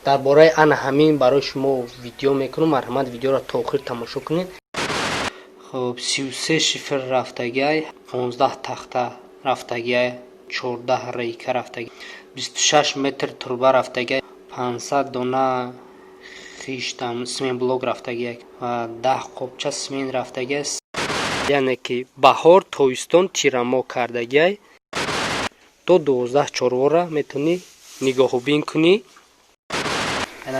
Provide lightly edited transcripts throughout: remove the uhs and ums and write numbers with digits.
Дар бораи ана ҳамин барои шумо видео мекунам. Марҳамат, видеоро то охир тамошо кунед. Хуб, 33 шифр рафтагиай, 15 тахта рафтагиай, 14 рейка рафтагиай, 26 метр труба рафтагиай, 500 дона хиштам цементблок рафтагиай ва 10 қопча цемент рафтагиай. Яъне ки баҳор, тобистон, тирамоҳ кардагиай. То 12 чорвора метавонӣ нигоҳубин кунӣ.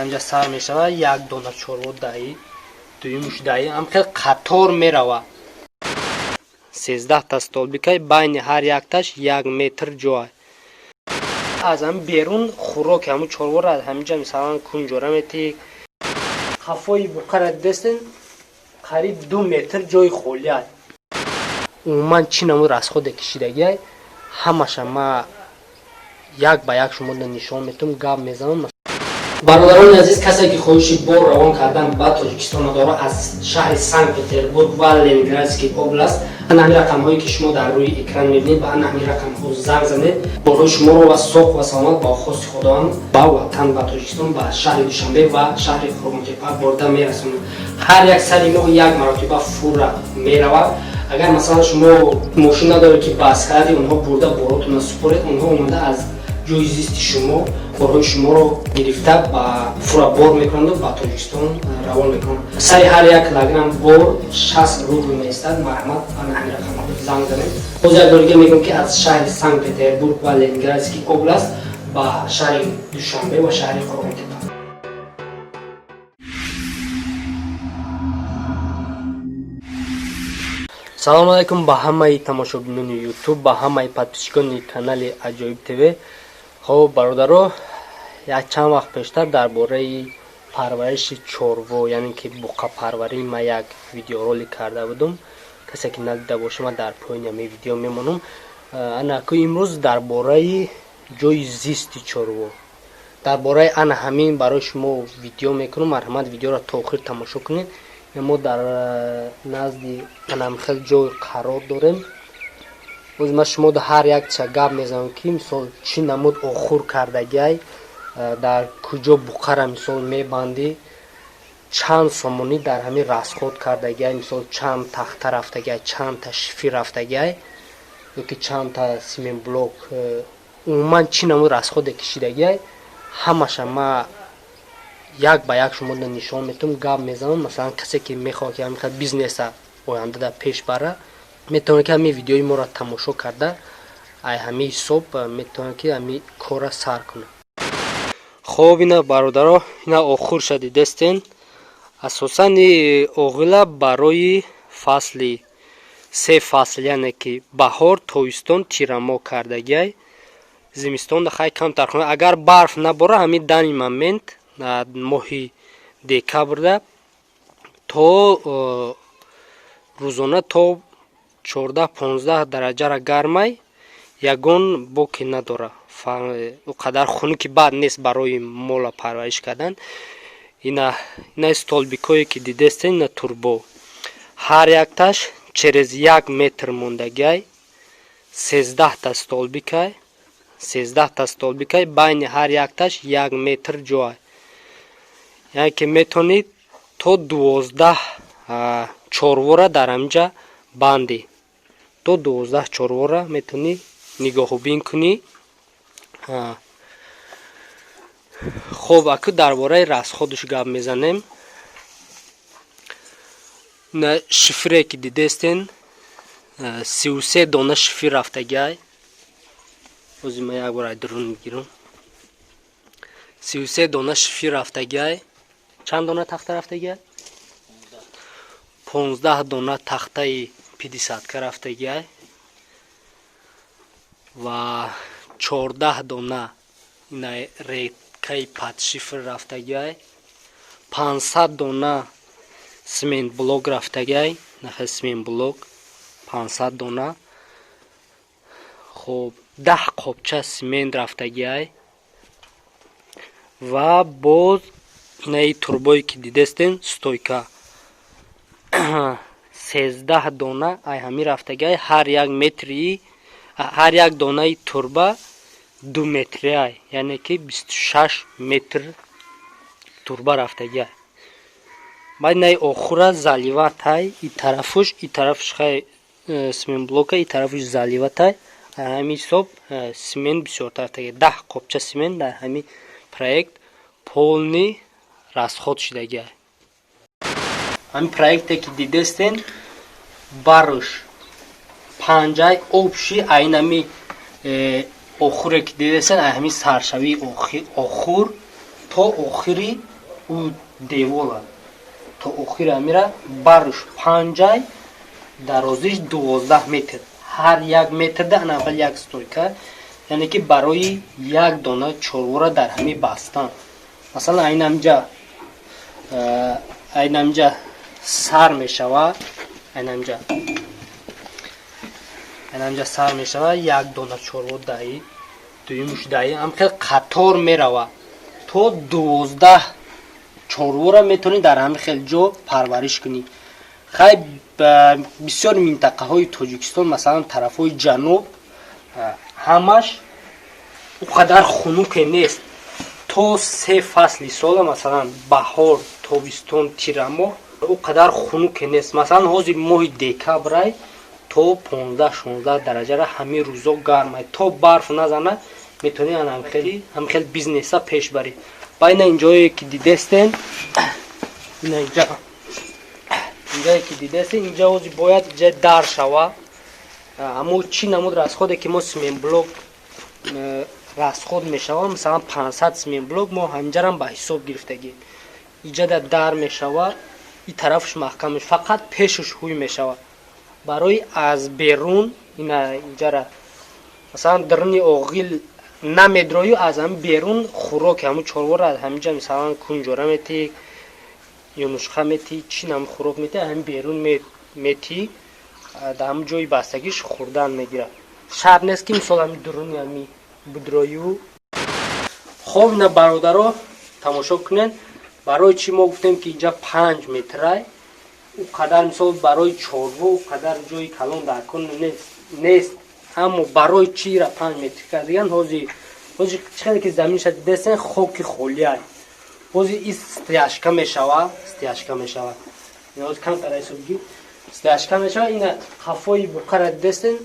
Инҷа сар мешавад, як дона чорво даи, дуюмуш даи, ҳамхел қатор мерава. 13та столбикай, байни ҳар якташ 1 метр ҷой. Аз ҳами берун хӯроки ҳамун чорвора аз ҳаминҷа, мисалан, кунҷора метиҳӣ. Қафои буқара дидестен, қариб 2 метр ҷои холиай. Умуман, чӣ намуд расходе кишидагиай, ҳамаша ма як ба як шумо нишон метавам, гап мезанам. Бародарони азиз, касе ки хоҳиши бор равон кардан ба Тоҷикистонро дорад аз шаҳри Санкт Петербург ва Ленинградский област, ана ҳамин рақамҳое, ки шумо дар рӯи экран мебинед, ба ана ҳамин рақамҳо занг занед. Борҳои шуморо ва соқ ва саломат ба хости Худованд ба ватан, ба Тоҷикистон, ба шаҳри Душанбе ва шаҳри Қурғонтепа бурда мерасонад. Ҳар як сари моҳ як маротиба фура меравад. Агар, масалан, шумо мошин надоред, ки ба склади онҳо бурда боротона супоред, онҳо омада аз ҷои зисти шумо борҳои шуморо гирифта, ба фура бор мекунанду ба Тоҷикистон равон мекунанд. Сари ҳар як килограмм бор 60 рубл меистад. Марҳамат, ана ҳамин рақамҳо занг занед. Боз як бор дига мегӯям, ки аз шаҳри Санкт Петербург ва Ленинградский област ба шаҳри Душанбе ва шаҳри Қурғонтепа. Салому алайкум ба ҳамаи тамошобинони Ютуб, ба ҳамаи подписчикони канали Аҷоиб ТВ. Хоб, бародаро, як чанд вақт пештар дар бораи парвариши чорво, яъне ки буқапарварӣ, ма як видеоролик карда будум. Касе ки надида боша, ма дар поёни ҳамин видео мемонам. Анаку имрӯз дар бораи ҷои зисти чорво, дар бораи ана ҳамин барои шумо видео мекунам. Марҳамат, видеоро то охир тамошо кунед. Мо дар назди анамхел ҷой қарор дорем. Боз ма шумо ҳар якча гап мезанам, ки мисол чӣ намуд охур кардагиай, дар куҷо буқара, мисол, мебандӣ, чанд сомонӣ дар ҳамин расход кардагиай, мисол, чанд тахта рафтагиай, чандта шифир рафтагиай ёки чандта цементблок, умуман чӣ намуд расходе кишидагиай, ҳамаша ма як ба як шумо нишон метавам, гап мезанам. Масалан, касе ки мехоҳад, ки ҳамин бизнеса оянда дар пеш бара, метавонад, ки ҳамин видеои моро тамошо карда, ай ҳамин ҳисоб метавонад, ки ҳамин корра сар кунад. Хоб, ина, бародаро, ина охурша дидестен. Асосан оғила барои фасли се фасл, яъне ки баҳор, тобистон, тирамоҳ кардагиай. Зимистонда хай камтар. Агар барф набора, ҳамин данный момент моҳи декабрда то рӯзона то 14-15 дараҷара гармай, ягон боке надора. Ӯ қадар хунуки бад нест барои мола парвариш кардан. Ина столбикое, ки дидестен, ина труба, ҳар якташ через 1 метр мондагиай. 13та столбикай, 13та столбикай, байни ҳар якташ 1 метр ҷой, яъне ки метавонӣ то 12 чорвора дар ҳаминҷа бандӣ, то 12 чорвора метавонӣ нигоҳубин кунӣ. Хоб, аку дар бораи расходаш гап мезанем. Шифре, ки дидестен, 33 дона шифир рафтагиай. Ози ма як бор ай дурун мегирам. 33 дона шифир рафтагиай. Чанд дона тахта рафтагиай? 15 дона тахтаи пятидесятка рафтагиай ва 14 дона ина рейкаи под шифр рафтагиай, 500 дона цемент блок рафтагиай, нахе цемент блок 500 дона. Хоб, 10 қопча цемент рафтагиай ва боз инаи трубое, ки дидестен, стойка, 13 дона ай ҳамин рафтагиай. Ҳар як метри, ҳар як донаи труба 2 метриай, яъне ки 26 метр. турба рафтагия. Баъд инаи охура заливатай, и тарафуш, и тарафуш хай цементблока, и тарафуш заливатай. Ҳамин ҳисоб цемент бисёртар рафтагия. 10 қопча цемент дар ҳамин проект полный расход шудагия. Ҳамин проекте ки дидестен, барш панҷай, общий айнами охуре ки дидестен, ҳамин саршавии охур то охири ӯ девола, то охири ҳамира барш панҷай, дарозиш 12 метр. Ҳар як метрда анаввал як стойка, яъне ки барои як дона чорвора дар ҳамин бастан. Масалан, айнамҷа сар мешава, айнамҷа сар мешава, як дона чорво даи, дуюмуш даи, ҳам хел қатор мерава, то 12 чорвора метавонӣ дар ҳамин хел ҷо парвариш кунӣ. Хай, бисёр минтақаҳои Тоҷикистон, масалан, тарафҳои ҷануб, ҳамаш ӯ қадар хунуке нест. То се фасли сола, масалан, баҳор, тобистон, тирамоҳ, ӯ қадар хунуке нест. Масалан, ҳозир моҳи декабрай, то 15-16 дараҷара ҳамин рӯзо гармай. То барф назана, метавонӣ ҳамин хел бизнеса пеш барӣ. Ба ина инҷое ки дидестен, ина инҷа, инҷае ки дидестен, инҷа ҳозир бояд инҷа дар шава. Аммо чӣ намуд расходе ки мо цементблок расход мешава, масалан, 500 цементблок мо ҳаминҷарам ба ҳисоб гирифтагем. Иҷада дар мешава, и тарафш маҳкам, фақат пешаш ҳуй мешава барои аз берун. Ина инҷара, масалан, даруни оғил намедрою, аз ҳамин берун хӯроки ҳамун чорвора аз ҳаминҷа, масалан, кунҷора метӣ, юнучқа метӣ, чӣ нам хӯрок метӣ, ҳамин берун метӣ, дар ҳамун ҷои бастагиш хӯрдан мегирад. Шарт нест, ки мисол ҳамин дуруни ҳами будрою. Хоб, ина, бародаро, тамошо кунед, барои чӣ мо гуфтем, ки инҷа 5 метрай. Ӯ қадар, мисол, барои чорво ӯ қадар ҷои калон дар кор нест. Аммо барои чира 5 метр кардаган? Ҳозир чӣ хеле ки заминша дидесен, хоки холиай. Ҳозир и стяжка мешава, стяжка мешава. Ҳозир камтар ҳисобги стяжка мешава. Ина қафои буқара дидесен,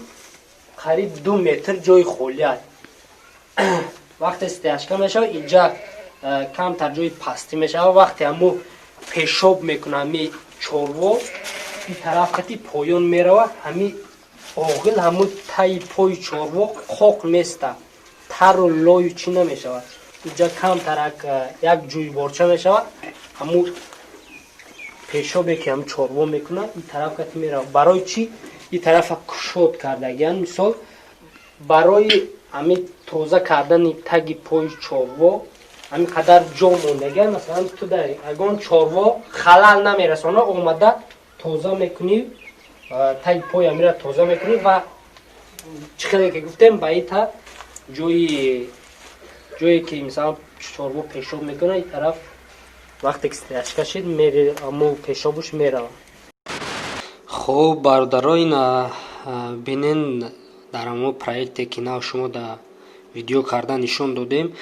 қариб 2 метр ҷои холиай. Вақте стяжка мешава, инҷа камтар ҷои пастӣ мешава. Вақте ҳамо пешоб мекуна ҳами чорво, ин тараф қати поён мерава, ҳами оғил ҳамун таи пои чорво қоқ места, тару лою чӣ намешавад. Инҷа камтарак як ҷӯйборча мешавад. Ҳамун пешобе ки ҳам чорво мекунад, ин тараф кати мерава. Барои чӣ ин тарафа кушод кардагиян? Мисол, барои ҳамин тоза кардани таги пои чорво ҳамин қадар ҷо мондагиан. Масалан, ту дар ягон чорво халал намерасона, омада тоза мекунӣ, таги пои ҳамира тоза мекунӣ. Ва чӣ хеле ки гуфтем, ба ита ҷое ки, мисалан, чорво пешоб мекунад, ин тараф вақте ки стяжка шид, мо пешобуш меравад. Хуб, бародаро, ина бинен, дар ҳамо проекте ки нав шумо дар видео карда нишон додем,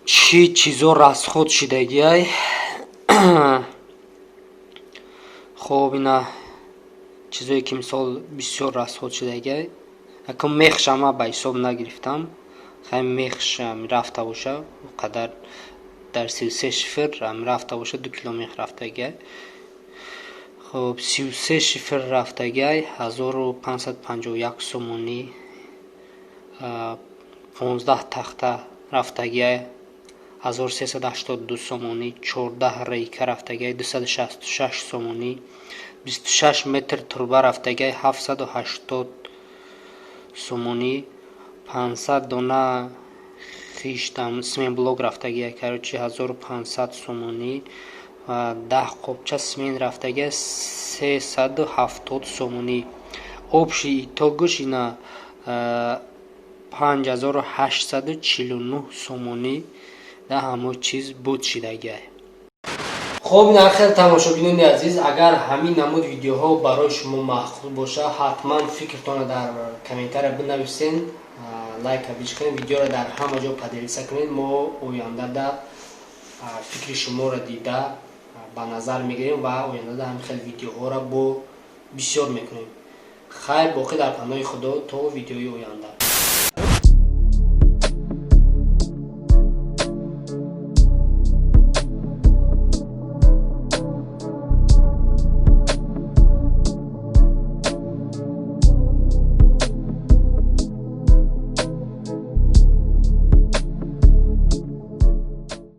чӣ чизо расход шидагиай. Хоб, ина чизое ки, мисол, бисёр расход шидагиай. Якум мехша ма ба ҳисоб нагирифтам. Хай, мехш рафта боша, қадар дар 33 шифр рафта боша, 2 кило мех рафтагиай. Хоб, 33 шифр рафтагиай, 1551 сомонӣ. 15 тахта рафтагиай, 1382 сомонӣ. 14 рейка рафтагиай, 266 сомонӣ. 26 метр труба рафтагиай, 780 сомонӣ. 500 дона хиштам цементблок рафтагиай, короче, 1500 сомонӣ. Ва 10 қопча цемент рафтагиай, 370 сомонӣ. Общий итогш ина 5849 сомонӣ да ҳамо чиз буд шидагиай. Хоб, нахел, тамошобинони азиз, агар ҳамин намуд видеоҳо барои шумо маъқул боша, ҳатман фикртонро дар комментария бинависен, лайка бишкунед, видеоро дар ҳама ҷо поделиться кунед. Мо ояндада Фикри шуморо дида, ба назар мегирем ва ояндада ҳамин хел видеоҳоро бо бисёр мекунем. Хайр, боқӣ дар паноҳи Худо, то видеои оянда.